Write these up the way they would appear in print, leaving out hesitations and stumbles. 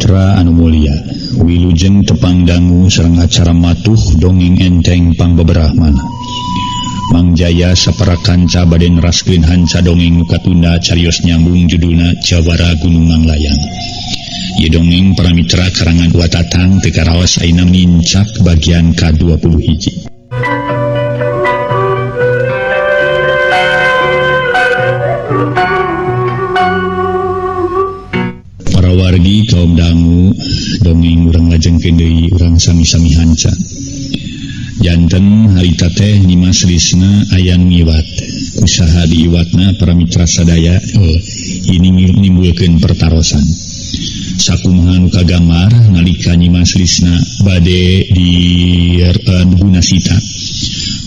Mitra anu mulia, wilujeng tepang dangu sareng acara matuh dongeng enteng pangbeberahmana. Mang Jaya sapara kanca bade neraskeun hanca dongeng nu katunda carios nyambung judulna Jawara Gunung Manglayang. Ieu dongeng para mitra karangan Wa Tatang teu karaos ayeuna nincak bagian ka-21. Para wargi kaum dangu dongeng urang lajengkeun deui urang sami-sami hanca. Janten harita teh Nyimas Lisna aya nu ngiwat. Usaha diiwatna para mitra sadaya ini nimbulkeun pertarosan. Sakumaha nu kagambar nalika Nyimas Lisna bade di Gunasita.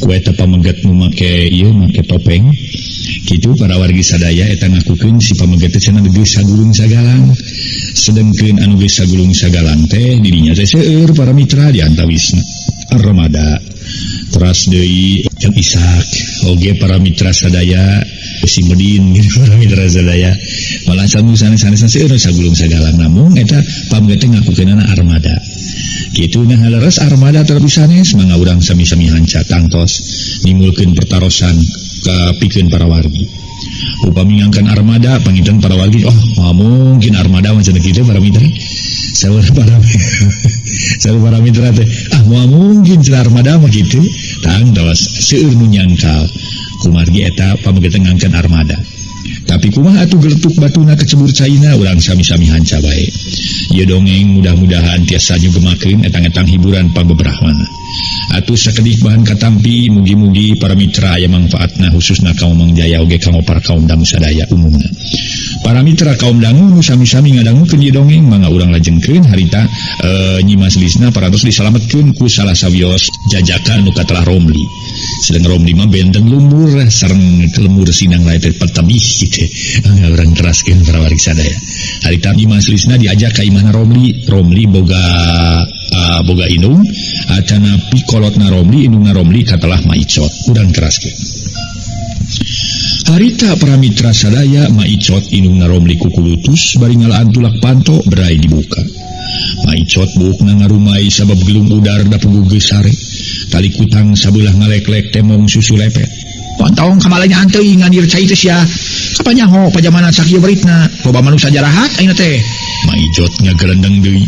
Ku eta pamegat nu make ieu make topeng. Kitu para wargi sadaya eta ngakukeun si pamegat teh cenah geus sagulung sagalang. Sedengkeun anu geus sagulung sagalang teh dirinya teh seueur para mitra di antawisna Armada. Teras deui Kang Ishak oge para mitra sadaya si Medin gitu para mitra sadaya. Malah sanes-sanes seueur sagulung sagalang namung eta pamegat teh ngakukeunana Armada. Kitu nah leres Armada terpisanes mangga urang sami-sami hanca tangtos nimbulkeun pertarosan kapikeun para wargi. Upami ngangkan Armada panginten para wargi, oh mungkin Armada macam kitu para mitra. Saur para mitra teh, ah moal mungkin cenah Armada mah kitu. Tangtos seueur nu nyangkal kumargi eta pamegat ngangkan Armada. Tapi kumaha atuh geletuk batuna kecebur caina urang sami-sami hanca bae. Ieu dongeng mudah-mudahan tiasa nyugemakeun etang-etang hiburan pangbeberahmana. Atuh sakedik bahan katampi mugi-mugi para mitra aya mangfaatna khususna kaum Mang Jaya oge kanggo para kaum dangu sadaya umumna. Para mitra kaum dangu nu sami-sami ngadangukeun ieu dongeng mangga urang lajengkeun harita Nyimas Lisna parantos disalametkeun ku salah sawios jajakan nu katelah Romli. Sedang Romli mah benten lumbur sareng lemur sinang lae teh petabih kitu. Mangga urang teraskeun para wargi sadaya. Harita Nyimas Lisna diajak ka imahna Romli, Romli boga boga indung acana pikolotna Romli indungna Romli katelah Maicot. Urang teraskeun. Harita para mitra sadaya Maicot indungna Romli kukulutus bari ngalaan tulak panto berai dibuka. Maicot buukna ngarumai sabab gelung udar da puguh geus sare. Tali kutang sabelah ngaleklek temong susu lepet. Pontong kamalanya hanteu ngandir cai teh sia. Kapan nyaho pajamanan sakieu beritna? Loba manusia jarahat ayeuna teh. Maicot ngagelendeng deui.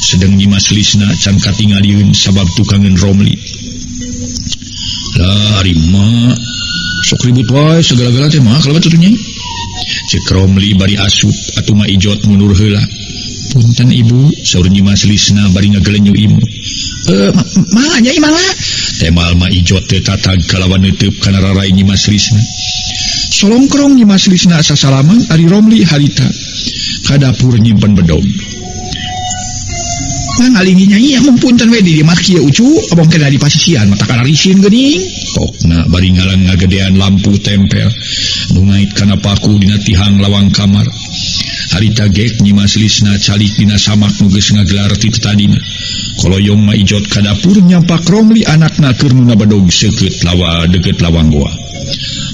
Sedeng Nyimas Lisna can katingalieun sabab tukangeun Romli. Lah ari mah sok ribut wae segala-gala teh mah kalebet atuh nyai. Cek Romli bari asup atuh Maijot mundur heula. Punten ibu, saur Nyimas Lisna bari ngagelenyu imu. Mangga nyai mangga. Temal Maijot teh tatag kalawan neuteub kana rarai Nyimas Lisna. Solongkrong Nyimas Lisna sasalaman ari Romli harita ka dapur nyimpen bedog. Nah ngalingi nyai mung punten we di mah kieu ucu abong kena di pasisian mata kana risin geuning. Pokna bari ngalang ngagedean lampu tempel nu ngait kana paku dina tihang lawang kamar. Harita gek Nyimas Lisna calik dina samak nu geus ngagelar ti tadina. Koloyong Maijot ka dapur nyampak Romli anakna keur nuna bedog seukeut lawa deukeut lawang goa.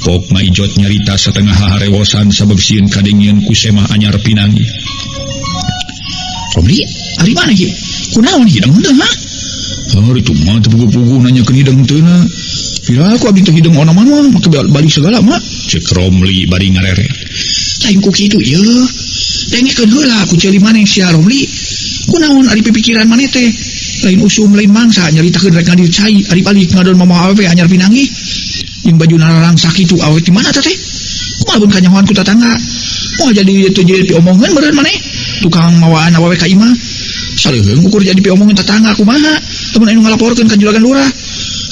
Pok Maijot nyarita satengah harewosan sabab sieun kadengieun ku semah anyar pinanggih. Romli, ari mana ieu? Kunaon hidang teh ha? Ari tu mah teu puguh-puguh nanyakeun hidang teu na. Pira ku abdi teh hidang ona mah make balik segala mah. Cek Romli bari ngarere. Lain ku kitu ieu. Dengekeun heula ku ceuli maneh sia Romli. Kunaon ari pipikiran maneh teh? Lain usum lain mangsa nyaritakeun rek ngadir cai ari balik ngadon mamawa awewe anyar pinanggih. Jeung baju nararangsa kitu awewe ti mana teh? Kumaha pun kanyahoan ku tatangga. Moal jadi teu jadi piomongeun meureun maneh. Tukang mawaan awewe ka imah. Saleuheung ukur jadi piomongin tetangga kumaha. Lamun anu ngalaporkeun ka juragan lurah.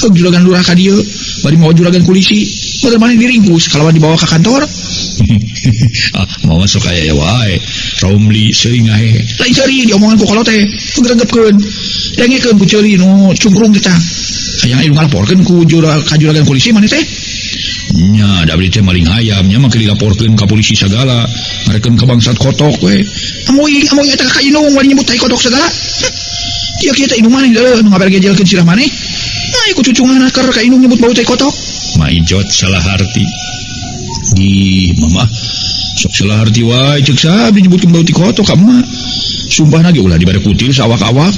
Heug juragan lurah ka dieu bari mawa juragan polisi. Meureun maneh diringkus kalawan dibawa ka kantor. Ah, mawa sok aya wae. Romli seuring ngahe. Lain seuri diomongan ku kolot teh. Ngregepkeun. Dengekeun ku ceuli nu cungkrung teh tah. Hayang anu ngalaporkeun ku ka juragan polisi maneh teh. Nya, da abdi teh maling hayam nya mah dilaporkeun ka polisi sagala. Ngarekeun ka bangsat kotok we. Amoy amoy eta ka indung wani nyebut tai kotok sagala. Kieu kieu teh indung maneh deuleu nu ngabergejelkeun sirah maneh. Nah, ku cucungan keur ka indung nyebut bau tai kotok. Maijot salah harti. Di mama sok salah harti wae ceuk saha abdi nyebutkeun bau ti kotok ka emak. Sumpahna ge ulah dibare kutil saawak-awak.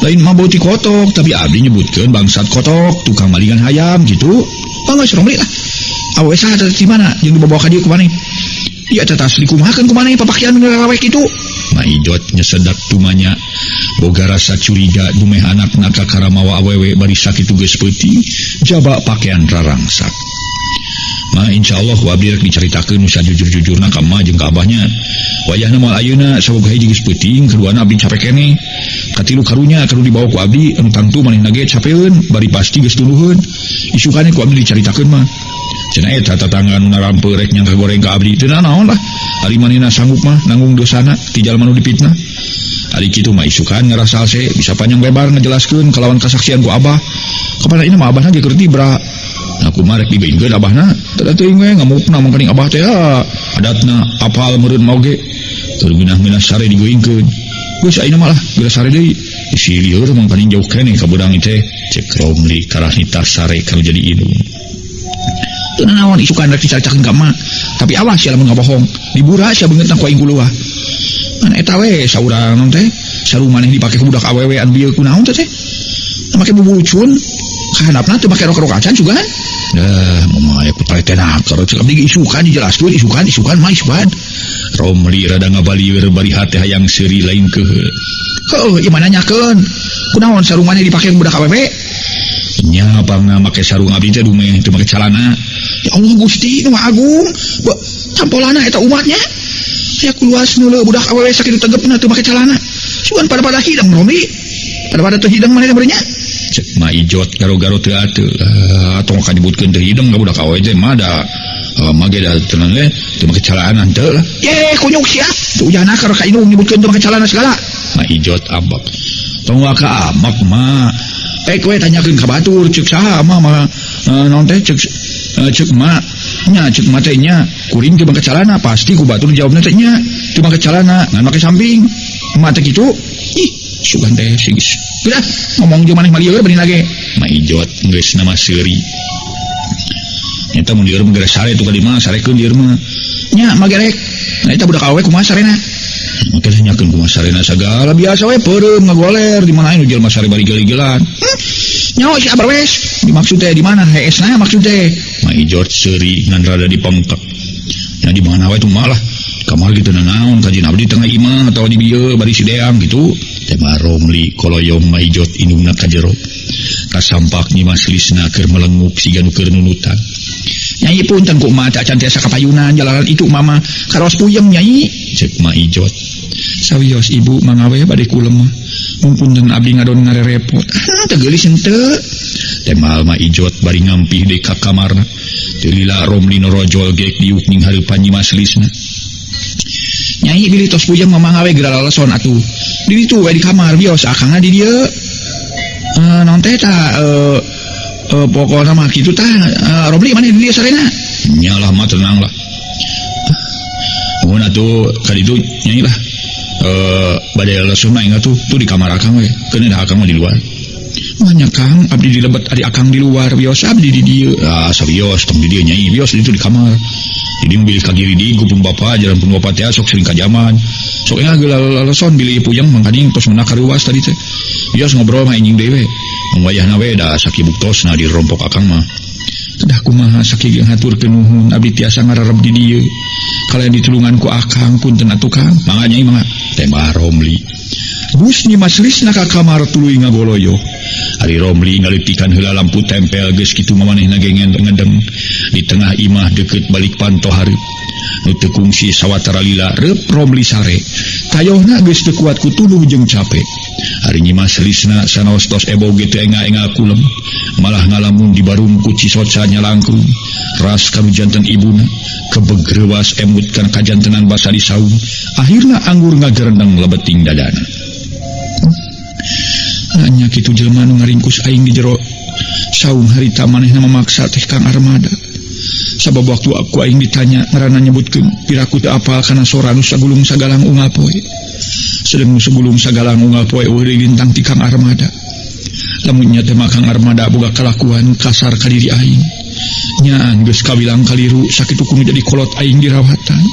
Lain mah bau ti kotok, tapi abdi nyebutkeun bangsat kotok, tukang malingan hayam gitu. Bangga si Romli lah. Awewe saha teh di mana jeung dibawa ka dieu ku maneh? Ieu teh tas dikumahakeun ku maneh papakian nu rawek kitu. Maijot nyesedak tumanya boga rasa curiga dumeh anakna kakara mawa awewe bari sakitu geus peuting jaba pakaian rarangsak. Ma insyaallah ku abdi rek dicaritakeun nu sajujur-jujurna ka emak jeung ka abahnya. Wayahna moal ayeuna saboga hiji geus peuting, kaduana abdi capek keneh. Katilu karunya kudu dibawa ku abdi anu tangtu manehna ge capeun bari pasti geus tuluheun. Isukane ku abdi dicaritakeun mah. Cenah eta tatangga nu narampeu rek nyangka goreng ka abdi teu nanaon lah. Ari manehna sanggup mah nanggung dosana ti jalma nu dipitnah. Ari kitu mah isukan ngarasa hese bisa panjang lebar ngajelaskeun kalawan kasaksian ku abah. Kapan ini mah abahna ge keur tibra. Nah kumaha rek dibeungkeun abahna? Teu teuing we ngamukna mangkaning abah teh adatna apal meureun mah oge. Keur ngeunah-ngeunah sare digeuingkeun. Geus ayeuna mah lah geura sare deui. Isi lieur mangkaning jauh keneh ka beurang teh. Cek Romli karah nitah sare kanu jadi indung. Teu nanaon isukan rek dicaritakeun ka emak. Tapi awas sia lamun ngabohong. Dibura sia beungeutna ku aing kuluah. Ngan eta we saurang naon teh? Sarung maneh dipake ku budak awewe anu bieu kunaon teh teh? Make bubulucun kahandapna teu make rok-rok acan sugan. Dah, mama aya ku taretenaker cek abdi ge isukan dijelaskeun isukan isukan mah isukan. Romli rada ngabalieur bari hate hayang seuri lain keheul. Heuh, ieu mah nanyakeun. Kunaon sarung maneh dipake ku budak awewe? Nya pangna make sarung abdi teh dumeh teu make calana. Ya Allah Gusti nu Maha Agung. Be, tampolana eta umatnya. Aya kuluas neuleuh budak awewe sakitu tegepna teu make calana. Sugan pada-pada hidang Romli. Pada-pada teu hidang maneh teh beureun nya. Cek Ma Ijot garo-garo teu ateu. Tong kanyebutkeun teu hidang ka budak awewe teh mah da mah ge da tenang we teu make calana henteu lah. Ye kunyuk sia. Teu ujana ka ka indung nyebutkeun teu make calana segala. Ma Ijot ambek. Tong waka amak mah. We tanyakeun ka batur cek saha mah mah naon teh cek cek ma nya cek ma teh nya kuring teu make calana pasti ku batur jawabna teh nya teu make calana ngan make samping. Ma teh kitu. Ih, sugan teh sigis. Geus ngomong jeung maneh mah lieur beureun lage. Ma Ijot geus nama seuri. Nyata mun lieur mah geus sare tu ka di mah sarekeun lieur mah. Nya mah gerek. Nah eta budak awewe kumaha sarena? Maka nanyakeun kumaha sarena sagala biasa we peureum ngagoler di mana anu jelema sare bari gel-gelan. Nyaho si Abarwes dimaksud teh di mana heesna maksud teh? Ma Ijot seuri ngan rada dipengkek. Nya di mana we tuh malah kamar gitu nanaon kajian abdi tengah imah atawa di bieu bari sideang gitu. Teh mah Romli koloyong Ma Ijot indungna ka jero. Kasampak Nyi Mas Lisna keur melenguk siga nu keur nunutan. Nyai punten ku emak acan tiasa kapayunan jalanan itu mama karos puyeng nyai. Cek Ma Ijot. Sawios ibu mangawe bade kulem mah. Mungpunten abdi ngadon ngarerepot. Teu geulis henteu. Temal Ma Ijot bari ngampih deui ka kamarna. Teu lila Romli norojol gek diuk ning hareupan Nyi Mas Lisna. Nyai bilih tos puyeng mah mangawe geura laleson atuh. Di ditu we di kamar bios akangna di dieu. Naon teh tah pokokna mah kitu tah Romli maneh di dieu sarena? Nya lah mah tenang lah. Mun atuh ka ditu nyai lah. Bade laleson mah ingat tuh, tuh di kamar akang we. Keun da akang mah di luar. Manya Kang, abdi di lebet ari akang di luar, bios abdi di dieu. Ah, sawios tong di dieu nyai, bios di ditu di kamar. Jadi bilih ka giri di ku pun bapa, jalan pun bapa teh sok sering kajaman. Sok engah geula laleson bilih puyeng mangkaning tos meuna kareuwas tadi teh. Bios ngobrol mah enjing deui we. Mung wayahna we da saki buktosna di rompok akang mah. Kedah kumaha saki ge ngaturkeun nuhun abdi tiasa ngararep di dieu. Kalayan ditulungan ku akang punten atuh Kang. Mangga nyai mangga. Teh mah Romli. Gus Nyi Mas Lisna ka kamar tuluy ngagoloyo. Ari Romli ngaleutikan heula lampu tempel geus kitu mamanehna ge ngedeng di tengah imah deukeut balik panto hareup. Nu teu kungsi sawatara lila reup Romli sare. Tayohna geus teu kuat ku tuluh jeung cape. Ari Nyi Mas Lisna sanaos tos ebo ge teu enga-enga kulem, malah ngalamun di barung ku cisoca nyalangkrung. Ras kanu janten ibuna kebeg reuwas emut kana kajantenan basa di saung. Akhirna anggur ngagerendeng lebeting dadana. Nanya kitu jelema nu ngaringkus aing di jero saung harita manehna memaksa teh Kang Armada. Sabab waktu aku aing ditanya ngaranna nyebutkeun piraku teu apal kana sora nu sagulung sagalang unggal poe. Sedeng nu sagulung sagalang unggal poe eueuh deui lintang ti Kang Armada. Lamun nya teh mah Kang Armada boga kalakuan kasar ka diri aing. Nyaan geus kawilang kaliru sakitu kudu jadi kolot aing dirawatan.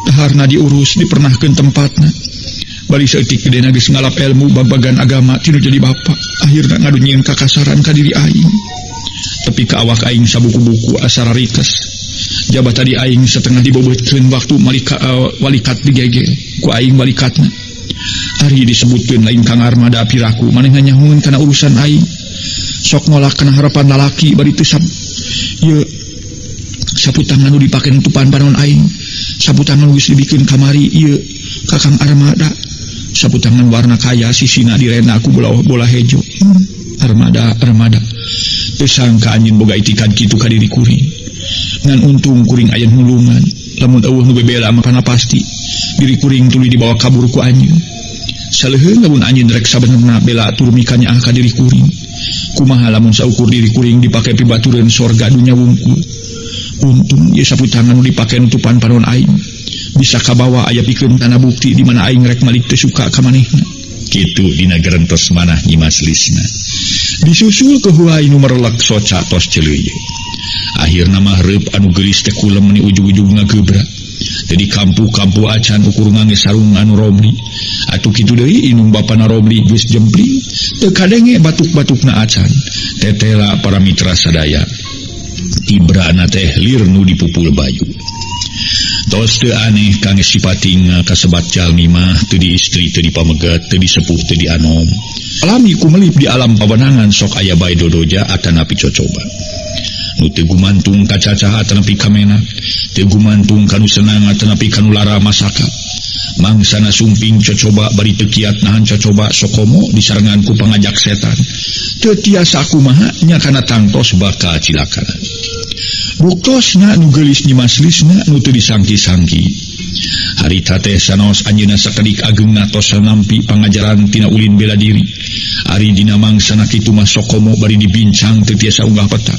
Daharna diurus dipernahkeun tempatna. Bari saeutik gedena geus ngalap ilmu bag-bagan agama tinu jadi bapa. Akhirna ngadu nyieun kakasaran ka diri aing. Tapi ka awak aing sabuku-buku asa rarites. Jaba tadi aing setengah dibobotkeun waktu malika walikat digege ku aing walikatna. Ari disebutkeun lain Kang Armada piraku maneh nganyahueun kana urusan aing. Sok ngolak kana harapan lalaki bari teu ieu sapu tangan nu dipake nutupan panon aing. Sapu tangan geus dibikeun kamari ieu ka Kang Armada. Sapu tangan warna kaya sisina direna ku bola bola hejo. Armada Armada. Teu sangka anjeun boga itikan kitu ka diri kuring. Ngan untung kuring aya nulungan. Lamun eueuh nu bebela mah kana pasti diri kuring tuluy dibawa kabur ku anjeun. Saleuheung lamun anjeun rek sabenerna bela tur mikanyaah ka diri kuring. Kumaha lamun saukur diri kuring dipake pibatureun sorga dunya wungkul. Untung ieu sapu tangan nu dipake nutupan panon aing. Bisa kabawa aya pikeun kana bukti di mana aing rek malik teu suka ka manehna. Kitu dina gerentos manah Nyimas Lisna. Disusul ke huai nu merelek soca tos celeuyeut. Akhirna mah reup anu geulis teh kulem ni ujug-ujug ngagebra. Jadi kampu-kampu acan ukur ngangge sarung anu Romli. Atuh kitu deui inung bapana Romli geus jempling. Teu kadenge batuk-batukna acan. Tetela para mitra sadaya. Tibrana teh lir nu dipupul bayu. Tos teu aneh kangge sipating kasebat jalmi mah teu di istri teu dipameget teu disepuh teu dianom. Alami kumelip di alam pawenangan sok aya bae dodoja atanapi cocoba. Nu teu gumantung ka cacah atanapi kamena, teu gumantung kanu senang atanapi kanu lara masaka. Mangsana sumping cocoba bari teu kiat nahan cocoba sokomo disarengan ku pangajak setan. Teu tiasa kumaha nya kana tangtos bakal cilakana. Buktosna nu geulis Nyimas Lisna nu teu disangki-sangki. Harita teh sanaos anjeunna sakedik ageungna tos nampi pangajaran tina ulin bela diri. Ari dina mangsana kitu mah sokomo bari dibincang teu tiasa unggah peta.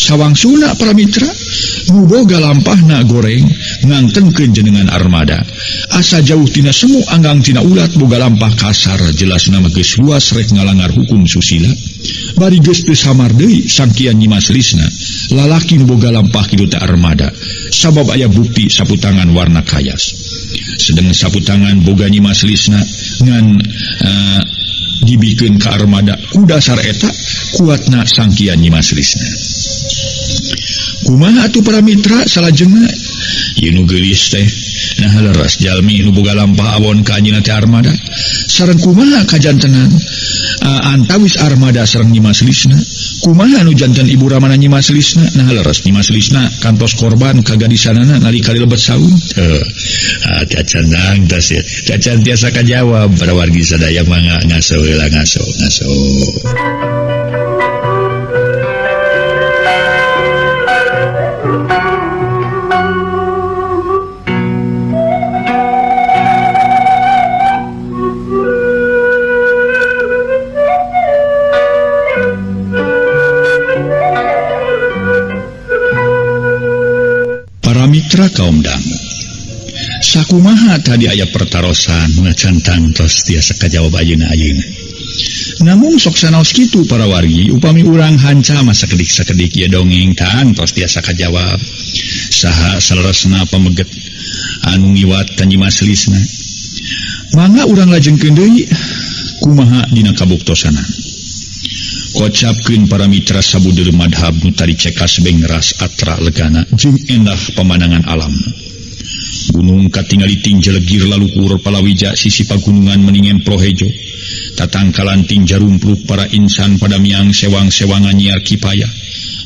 Sawangsuna para mitra nu boga lampahna goreng ngangtengkeun jenengan Armada. Asa jauh tina semu anggang tina ulat boga lampah kasar jelasna mah geus luas rek ngalangar hukum susila. Bari geus teu samar deui sangkian Nyimas Lisna lalaki nu boga lampah kitu teh Armada sabab aya bukti sapu tangan warna kayas. Sedeng sapu tangan boga Nyimas Lisna ngan dibikeun ka Armada ku dasar eta kuatna sangkian Nyimas Lisna. Kumaha atuh para mitra salajengna ieu nu geulis teh nah leres jalmi nu boga lampah awon ka anjeunna teh Armada sareng kumaha kajantenan antawis Armada sareng Nyimas Lisna kumaha nu janten ibu ramana Nyimas Lisna nah leres Nyimas Lisna kantos korban ka gadisanana nalika dilebet saung cacan nang tas ya cacan tiasa kajawab para wargi sadaya mangga ngaso heula ngaso ngaso. Mitra kaum dangu. Sakumaha tadi aya pertarosan ngacan tangtos tiasa kajawab ayeuna-ayeuna. Namun sok sanaos kitu para wargi upami urang hanca mah sakedik-sakedik ieu dongeng tangtos tiasa kajawab. Saha saleresna pameget anu ngiwat ka Nyimas Lisna. Mangga urang lajengkeun deui kumaha dina kabuktosana. Kocapkeun para mitra sabudeur madhab nu tadi cekas bengras atra legana jeung endah pemandangan alam. Gunung katingali ting jelegir laluhur palawija sisi pagunungan meningen prohejo. Tatangkalan ting jarumpluk para insan pada miang sewang-sewangan nyiar kipaya.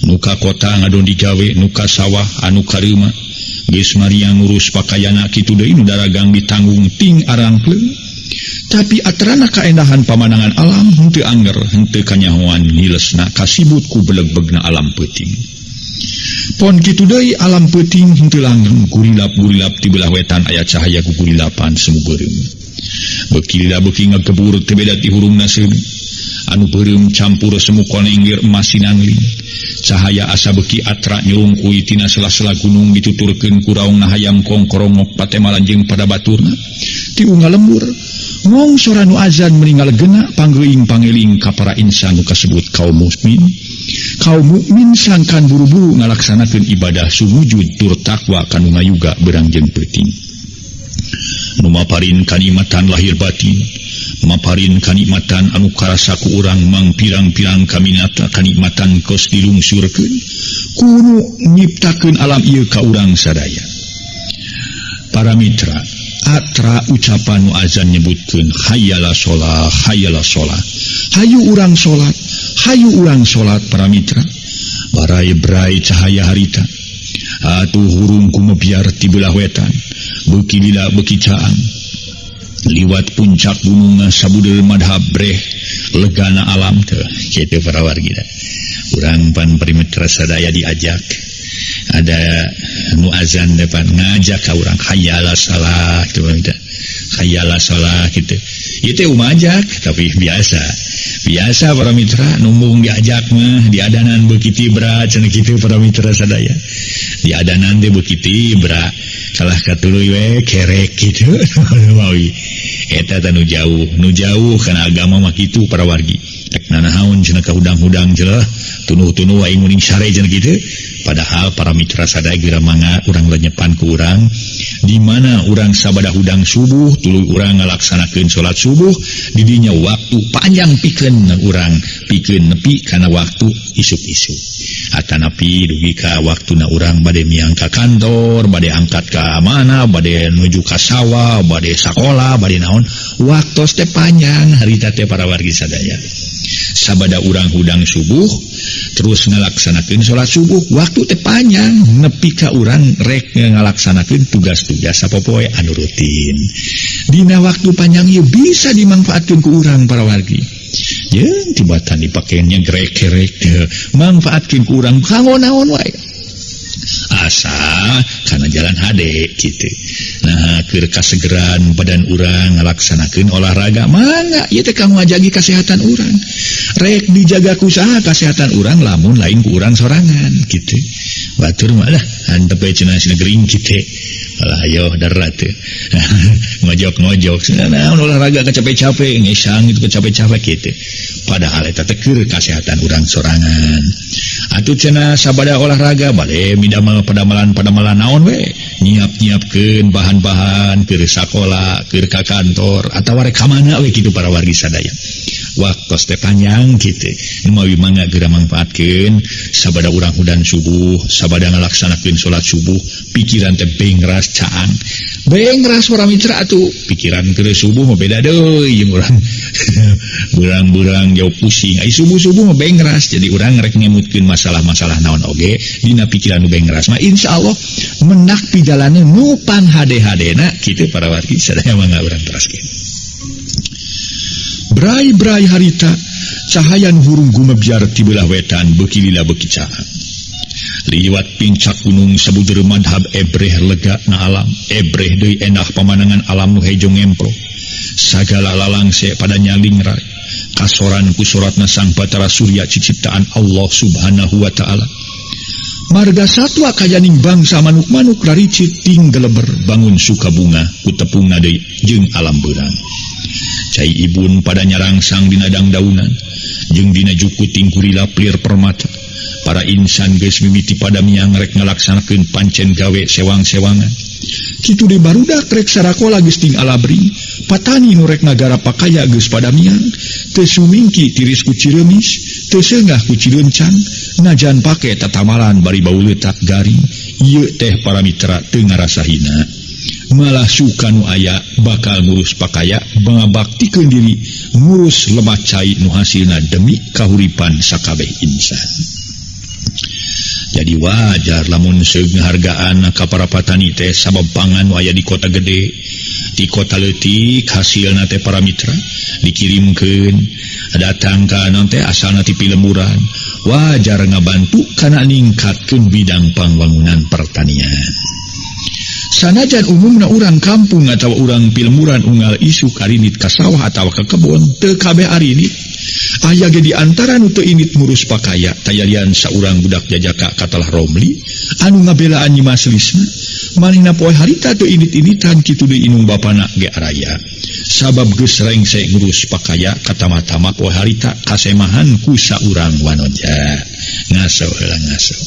Nuka kota ngadon digawe, nuka sawah anu kareuma. Geus mariang ngurus pakayana kitu deui nu daragang ditanggung ting arangkleung. Tapi atrana kaendahan pamandangan alam henteu angger henteu kanyahoan ngilesna kasibut ku beleg-begna alam peuting. Pon kitu deui alam peuting henteu langgeng gurilap-gurilap ti belah wetan aya cahaya ku gurilapan semu beureum. Beuki lila beuki ngagebur teu beda ti hurungna seuneu. Anu beureum campur semu koneng lir emas sinangling. Cahaya asa beuki atra nyurungkuy tina sela-sela gunung dituturkeun ku raungna hayam kongkorongok patemalan jeung pada baturna. Ti unggal lembur ngong sora nu azan meninggal gena panggeuing pangeling ka para insan nu kasebut kaum mukmin. Kaum mukmin sangkan buru-buru ngalaksanakeun ibadah sumujud tur takwa kanu ngayuga beurang jeung peuting. Nu maparin kanikmatan lahir batin, maparin kanikmatan anu karasa ku urang mang pirang-pirang kaminata kanikmatan kos dilungsurkeun kunu nyiptakeun alam ieu ka urang sadaya. Para mitra, atra ucapan nu azan nyebutkeun hayyala sholah, hayyala sholah. Hayu urang salat, hayu urang salat para mitra. Barai-berai cahaya harita. Atuh hurung kumebiar ti belah wetan, beuki lila beuki caang. Liwat puncak gunung sabudeur madhab breh legana alam teh kitu para wargi. Urang pan para mitra sadaya diajak. Ada nu azan depan ngajak ka urang hayyala shalah kitu para mitra. Hayyala shalah kitu. Ieu teh umajak tapi biasa. Biasa para mitra numbung diajak mah diadanan beuki tibra cenah kitu para mitra sadaya. Diadanan teh beuki tibra kalah katuluy we kerek kitu mawi. Eta teh nu jauh kana agama mah kitu para wargi. Rek nanaon cenah ka hudang-hudang cenah tunuh-tunuh aing muning sare cenah kitu. Padahal para mitra sadaya geura mangga urang lenyepan ku urang di mana urang sabada hudang subuh tuluy urang ngalaksanakeun salat subuh didinya waktu panjang pikeun urang pikeun nepi kana waktu isuk-isuk atanapi dugi ka waktuna urang bade miang ka kantor bade angkat ka mana bade nuju ka sawah bade sakola bade naon waktos teh panjang harita teh para wargi sadaya. Sabada urang hudang subuh terus ngalaksanakeun salat subuh waktu teh panjang nepi ka urang rek ngalaksanakeun tugas-tugas sapopoe anu rutin. Dina waktu panjang ieu bisa dimangfaatkeun ku urang para wargi. Jeung tibatan dipake nyegrek-gerek teh mangfaatkeun ku urang kanggo naon wae. Asa kana jalan hade kitu. Nah, keur kasegeran badan urang ngalaksanakeun olahraga mangga ieu teh kanggo ngajagi kesehatan urang. Rek dijaga ku saha kesehatan urang lamun lain ku urang sorangan kitu. Batur mah lah antep we cenah sina gering kitu. Alah ayo darat teh. Ngojok-ngojok naon olahraga capek-capek ngesang itu capek-capek kitu. Padahal eta teh keur kesehatan urang sorangan. Atuh cenah sabada olahraga bade midamel padamalan-padamalan naon we nyiap-nyiapkeun bahan-bahan keur sakola, keur ka kantor atawa rek ka mana we kitu para wargi sadaya. Waktos teh panjang kitu. Mawi mangga geura mangfaatkeun sabada urang hudan subuh, sabada ngalaksanakeun salat subuh, pikiran teh bengras caang. Bengras para mitra atuh, pikiran keur subuh mah beda deui jeung urang. Burang-burang jauh pusing. Ai subuh-subuh mah bengras, jadi urang rek ngemutkeun masalah-masalah naon oge dina pikiran nu bengras mah insyaallah menak pijalanan nu pan hade-hadena kitu para wargi sadaya mangga urang teraskeun. Brai-brai harita cahaya nu hurung gumebyar ti belah wetan beuki lila beuki caang. Liwat pincak gunung sabujur madhab ebreh lega na alam, ebreh deui endah pamandangan alam nu hejo ngempro. Sagala lalangse pada nyalingrai kasoran ku soratna sang Batara Surya ciciptaan Allah Subhanahu wa taala. Marga satwa kayaning bangsa manuk-manuk raricit ting geleber bangun sukabunga ku tepungna deui jeung alam beurang. Cai ibun pada nyarangsang dina dangdaunan jeung dina juku tingkurila plir permata. Para insan geus mimiti pada miang rek ngalaksanakeun pancen gawe sewang-sewangan. Kitu deui barudak rek sarakola geus ting alabring, patani nu rek ngagara pakaya geus pada miang, teu sumingki tiris ku ciremis, teu seungah ku cirencang, najan pake tatamalan bari bau leutak garing, ieu teh para mitra teu ngarasa hina. Malah suka nu aya bakal ngurus pakaya, ngabaktikeun diri, ngurus lemat cai nu hasilna demi kahuripan sakabeh insan. Jadi wajar lamun seug ngahargaan ka para patani teh sabab pangan nu aya di kota gede, di kota leutik hasilna teh para mitra dikirimkeun datang ka naon teh asalna ti pilemburan. Wajar ngabantu kana ningkatkeun bidang pangwangunan pertanian. Sanajan umumna urang kampung atawa urang pilemburan unggal isuk arinit ka sawah atawa ka kebon teu kabeh arinit. Aya ge di antara nu teu init ngurus pakaya tayalian saurang budak jajaka katalah Romli anu ngabelaan Nyi Mas Lisna manehna poe harita teu init-initan kitu deui inung bapana ge araya sabab geus rengse ngurus pakaya katama-tama poe harita kasemahan ku saurang wanoja. Ngaso heula ngaso.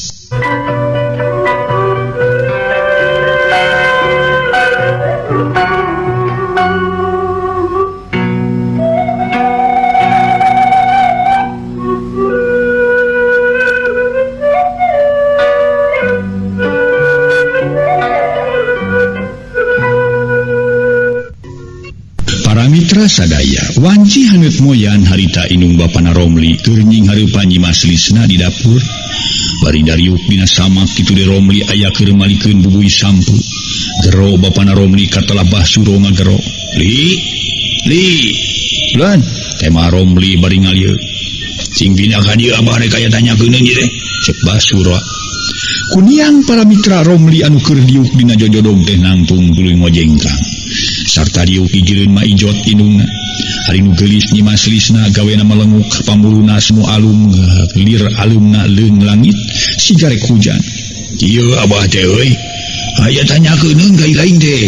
sadaya, wanci haneut moyan harita indung bapana Romli keur nying hareupan Nyi Mas Lisna di dapur. Bari dariuk dina samak kitu de Romli aya keur malikeun bubuy sampu. Gero bapana Romli katelah Basuro ngagero. Li, li, lan tema Romli bari ngalieu. Cing dina ka dieu abah rek aya tanyakeun ieu teh. Cek Basuro. Kuniang para mitra Romli anu keur diuk dina jojodog teh nangtung tuluy ngojengkang. Sarta diuk ijireun ma ijot indungna. Ari nu geulis Nyi Mas Lisna gawena melenguk pamuluna semu alung lir alumna leung langit sigarek hujan. Ieu abah teh euy. Aya tanyakeun ka ilaing teh.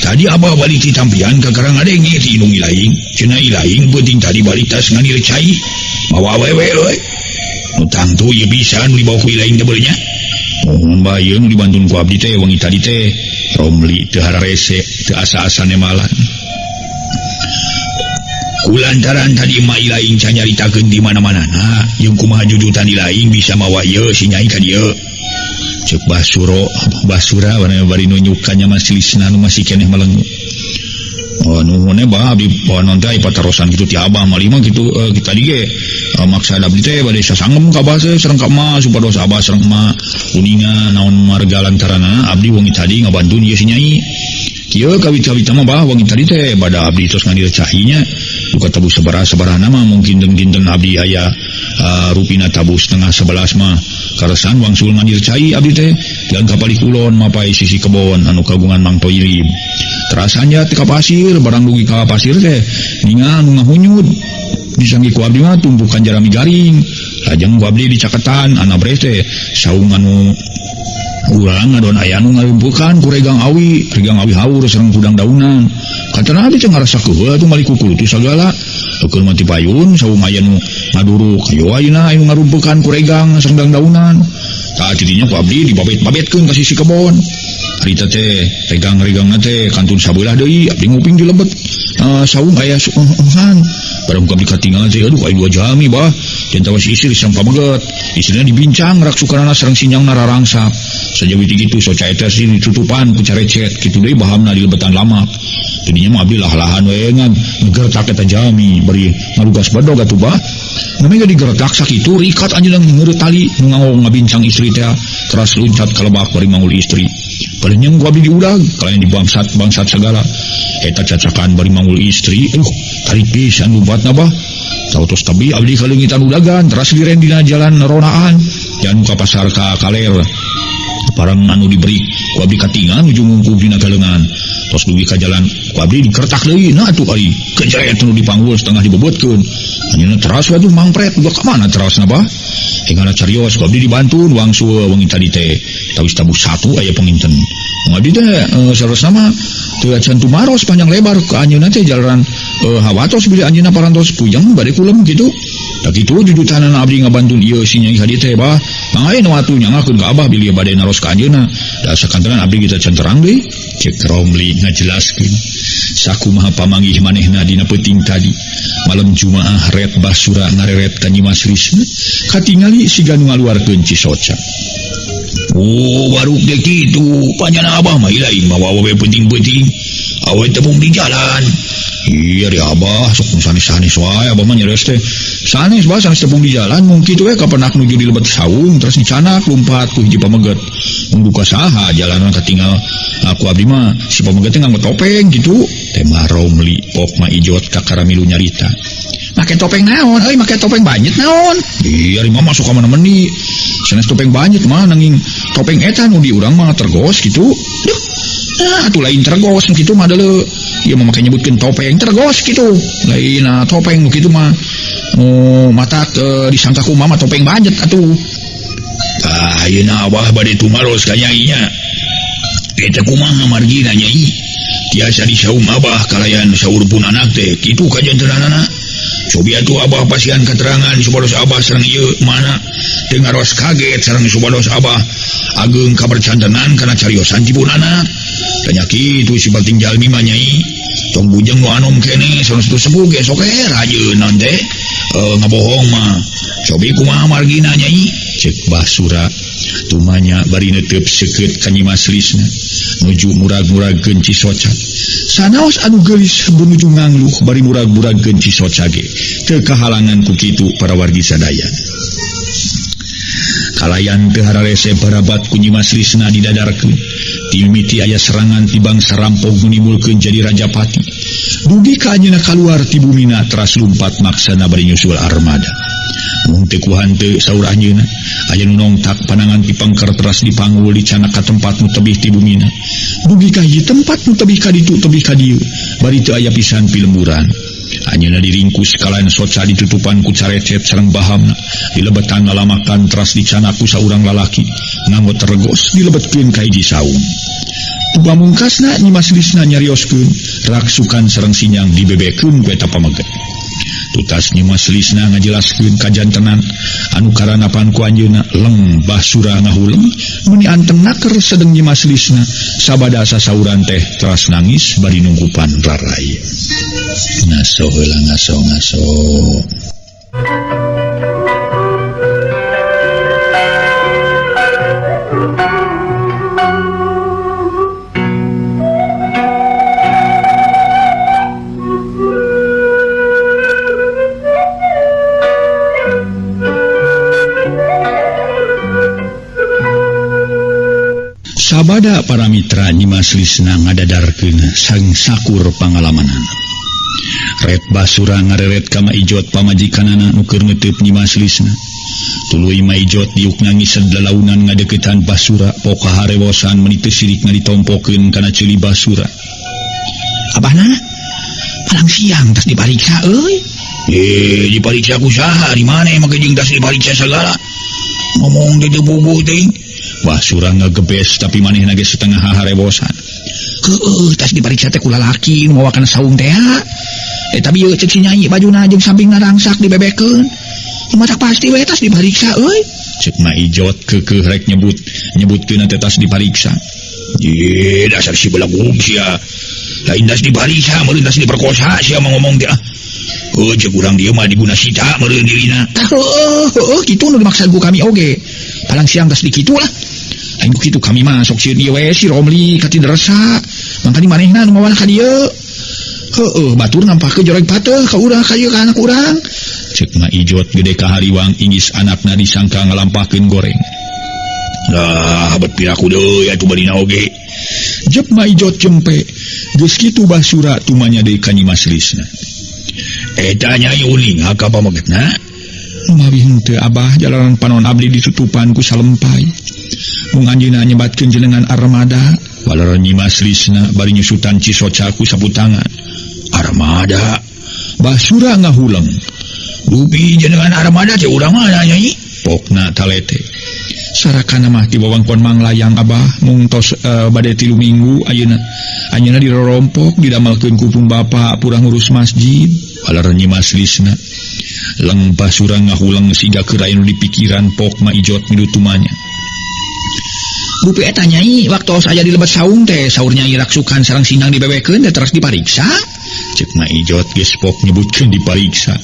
Tadi abah balik ti tampian ka karang ngadenge ti indung ilaing. Cenah ilaing peuting tadi balik tas nganir cai. Mawa awewe euy. Nu tangtu ieu bisa nu dibawa ku ilaing teh beunya. Mohon bae nu dibantun ku abdi teh wengi tadi teh. Romli teu hararese teu asa-asa nemalan. Kulantaran tadi ma ilaing can nyaritakeun di mana-manana, jeung kumaha jujutan ilaing bisa mawa ieu si nyai ka dieu. Ceuk Basuro, Basura bari nunjuk ka Nya Mas Lisna nu masih keneh melengu. Oh nuhun bah abdi non teh patarosan kitu ti abah mah lima kitu tadi ge maksa abdi teh bade sasangem ka abah teh sareng ka emak supados abah sareng emak kuninga naon marga lantaranana abdi wengi tadi ngabantun ieu si nyai. Kieu kawit-kawit mah bah wengi tadi teh bada abdi tos ngandir cahinya duka tabuh sabaraha-sabarahna mah mungkin dinten abdi aya rupina tabuh 10:30 mah karesan wangsul ngandir cai abdi teh dan kapali kulon mapai sisi kebon anu kagungan Mang Toyib. Terasanya ka pasir barang dugi ka pasir teh ningal nu ngahunyud disanggi ku abdi mah tumpukan jarami garing lajeng ku abdi dicaketan anabreh teh saung anu urang ngadon aya nu ngalumpukan ku regang awi haur sareng kudang daunan katana abdi teh ngarasa keuheul atuh mali kukulutu sagala eukeun mah ti payun saung aya nu ngaduruk hayo ayeuna anu ngarumpukan ku regang sareng daunan tah tidinya ku abdi dibabet-babetkeun ka sisi kebon. Harita teh regang-regangna teh kantun sabelah deui abdi nguping di lebet saung aya suuhan barang ku abdi katinggal teh aduh aya dua jami bah jantawas istri sareng pameget istrina dibincang rak sukanana sareng sinyangna rarangsak sajawi ti kitu soca eta sih ditutupan ku carecet kitu deui bahamna di lebetan lamak tidinya mah abdi lah-lahan we ngan ngegertak eta jami bari ngalugas bedog atuh bah namanya digertak sakitu rikat anjeunna ngeureuh tali nu nganggo ngabincang istri teh teras luncat ka lebak bari manggul istri. Palingnya ku abdi diudag kalayan di bangsat-bangsat segala eta cacakan bari manggul istri tarik pisan lumpatna bah tau tos tabi abdi kaleungitan udagan teras liren dina jalan ronaan jan ka pasar ka kaler parang anu diberi ku abdi katingan ujung ngungkub dina galengan tos dugi ka jalan ku abdi dikertak deui nah atuh ari kejret nu dipanggul setengah dibebetkeun anjeunna teras we atuh mangpret uga ka mana terasna bah engana carios ku abdi dibantun wangsul wengi tadi teh tawis tabuh satu aya panginten abdi teh sarosna mah teu acan tumaros panjang lebar ka anjeunna teh jalanan hawatos bilih anjeunna parantos pujeng bade kulem kitu tah kitu jujutanana abdi ngabantun ieu si nyai hadi teh bah mangga nu atuh nyangakeun ka abah bilih bade naros ka anjeunna da sakantenan abdi kita can terang deui. Cek Romli ngajelaskeun sakumaha pamanggih manehna dina peuting tadi malam Jumaah ret Basura ngareret ka Nyi Mas Risna katingali siga nu ngaluarkeun cisoca. Oh baruk teh kitu panjana abah mah ilaing mawa we penting-penting awe tepung di jalan. Iya di abah sok sanes-sanes wae abah mah nyeres teh sanes bah sanes tepung di jalan mungkin we kapenak nuju di lebet saung terus dicanak lumpat ku hiji pameget mung duka saha jalanan katinggal aku abdi mah si pameget teh nganggo topeng gitu tema Romli pok ma ijot kakara milu nyarita make topeng naon euy make topeng banjet naon iya ari mah masuk ka mana meni sanes topeng banjet mah nanging topeng eta nu di urang mah tergos gitu. Duh nah atuh lain tergos nu kitu mah deuleu ieu mah make nyebutkeun topeng tergos kitu lain topeng nu kitu mah nu matak disangka ku mama topeng banjet atuh. Tah ayeuna abah bade tumaros ka nyai nya eta kumaha margina nyai tiasa disaum abah kalayan saur pun anak teh kitu kajantenanana cobi atuh abah pasian keterangan supados abah sareng ieu mana teu ngaros kaget sareng supados abah ageung kapercantenan kana cariosan cipun anak tanya kitu si penting jalmi mah nyai tong bujeng nu anom keneh sanes teu sepuh ge sok rajeun naon teh ngabohong mah cobi kumaha margina nyai. Cek Basura tumanya bari neuteub seukeut ka Nyi Mas Lisna. Nuju murag-muragkeun cisoca. Sanaos anu geulis nuju ngangluh bari murag-muragkeun cisoca ge. Teu kahalangan ku kitu para wargi sadaya. Kalayan teu hararese barabat ku Nyi Mas Lisna didadarkeun. Timimiti aya serangan ti bangsa rampog nu nimbulkeun jadi Rajapati. Dugi ka anjeunna kaluar ti bumina teras lumpat maksana bari nyusul armada. Mung teu ku hanteu saur anjeunna, aya nu nongtak panangan ti pangker teras dipanggul dicanak ka tempat nu tebih ti bumina. Dugi ka hiji tempat nu tebih ka ditu tebih ka dieu, bari teu aya pisan pilemburan. Anjeunna diringkus kalayan soca ditutupan ku carecet sareng bahamna, dilebetan lalamakan teras dicanak ku saurang lalaki, nganggo tergos dilebetkeun ka hiji saung. Pamungkasna Nyi Mas Lisna nyarioskeun, raksukan sareng sinyang dibebekeun ku eta pameget. Tutas Nyi Mas Lisna ngajelaskeun kajantenan anu karanapan ku anjeunna leng basura ngahuleng meuni anteng naker sedeng Nyi Mas Lisna sabada sasauran teh teras nangis bari nungkupan rarai. Ngaso heula ngaso ngaso. Sabada para mitra Nyi Mas Lisna ngadadarkeun sang sakur pangalamanana. Ret basura ngareret ka Ma Ijot pamajikanana nu keur ngeuteuk Nyi Mas Lisna. Tuluy Ma Ijot diuk nangis lalaunan ngadeuketan basura poka harewosan meuni teu sirik ngaditompokeun kana ceuli basura. Abahna palang siang tas dipariksa euy. Dipariksa ku saha di mana make jeung tas dipariksa sagala. Ngomong teh teu puguh teuing. Basura ngagebes tapi manehna ge setengah harewosan. Heueuh tas dipariksa teh ku lalaki nu mawa kana saung teh. Tapi ieu cek si nyai bajuna jeung sampingna rangsak dibebekeun. Matak pasti we tas dipariksa euy. Cek Ma Ijot keukeuh rek nyebut nyebutkeun teh tas dipariksa. Ye dasar si belagung sia. Lain tas dipariksa meureun tas diperkosa sia mah ngomong teh. Heuh cek urang dieu mah diguna sita meureun dirina. Tah heueuh heueuh kitu nu dimaksud ku kami oge. Palang siang tas dikitu lah. Lain ku kitu kami mah sok sieun ieu we si Romli ka Tidersa. Mangkani manehna nu mawana ka dieu. Heueuh batur nampakkeun joreg pateuh ka urang ka ieu ka anak urang. Cek Ma Ijot gede kahariwang inggis anakna disangka ngalampahkeun goreng. Lah bet piraku deui atuh barina oge. Jep Ma Ijot jempe. Geus kitu basura tumanya deui ka Nyi Mas Lisna. Eta nyai uning ka pamegetna? Mawi henteu abah jalanan panon abdi ditutupan ku salempai. Mung anjeunna nyebatkeun jenengan armada. Walar Nyi Mas Lisna bari nyusutan cisoca ku sapu tangan. Armada basura ngahuleng. Dupi jenengan armada teh urang mana nyai? Pokna talete. Sarakana mah ti wewengkon Manglayang abah mung tos bade 3 minggu ayeuna. Anjeunna dirorompok didamelkeun ku pun bapa purang ngurus masjid. Walar Nyi Mas Lisna. Leng basura ngahuleng siga keur aya nu dipikiran pok Ma Ijot midutumanya. Dupi eta nyai waktu aya di lebet saung teh saur nyai raksukan sareng sindang dibebekeun teh teras dipariksa. Cek Ma Ijot geus pok nyebutkeun dipariksa.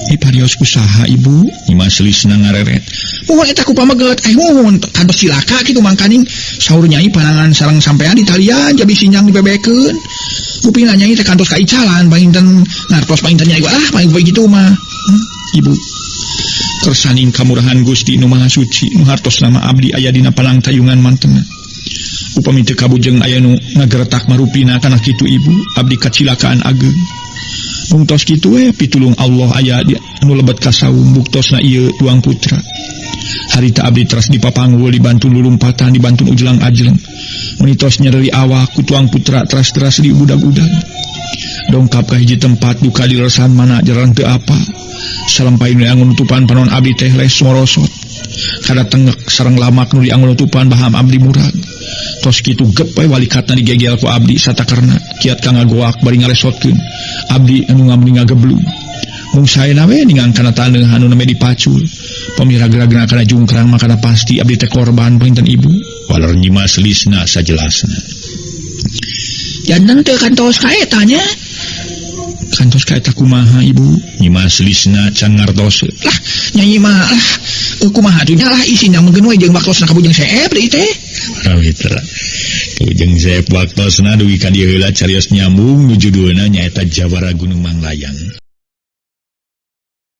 Diparios ku saha ibu? Nyi Mas Lisna ngareret. Muhun eta ku pameget, muhun kantos cilaka kitu mangkaning saur nyai panangan sareng sampean di talian jabi sinjang dibebekeun. Kupina nyai teh kantos kaicalan panginten ngartos panginten nyai ah paling begitu mah. Ibu kersaning kamurahan Gusti nu Maha Suci nu hartos nama abdi aya dina palang tayungan mantena. Upami teu kabujeng aya nu ngageretak marupina kana kitu ibu, abdi kacilakaan ageung. Mung tos kitu we pitulung Allah aya di anu lebet ka saung buktosna ieu tuang putra. Harita abdi teras dipapanggul dibantun lulumpatan dibantun ujlang-ajleng. Menitos nyereli awak ku tuang putra teras-teras diudag-udag. Dongkap ka hiji tempat duka dileresan mana jalan teu apa. Salempai nu dianggo nutupan panon abdi teh les morosot. Kada tengek sareng lamak nu dianggo nutupan baham abdi murag. Tos kitu gep we walikatna digegel ku abdi satakerna kiat ka ngagoak bari ngalesotkeun. Abdi anu ngamri ngageblug. Mung saena we ningang kana taneuh anu neme dipacul. Pamiragra-gra kana jungkrang makana pasti abdi teh korban panginten ibu. Waler Nyi Mas Lisna sajelasna. Janten teu kantos ka eta nya. Kantos ka eta kumaha ibu? Nyi Mas Lisna can ngartos. Lah nyai mah lah kumaha atuh nya lah isina meugeun we jeung waktosna kabujeng seep deui teh. Para mitra. Ujeng Zep waktosna dugi ka dieu heula carios nyambung nu judulna nyaeta Jawara Gunung Manglayang.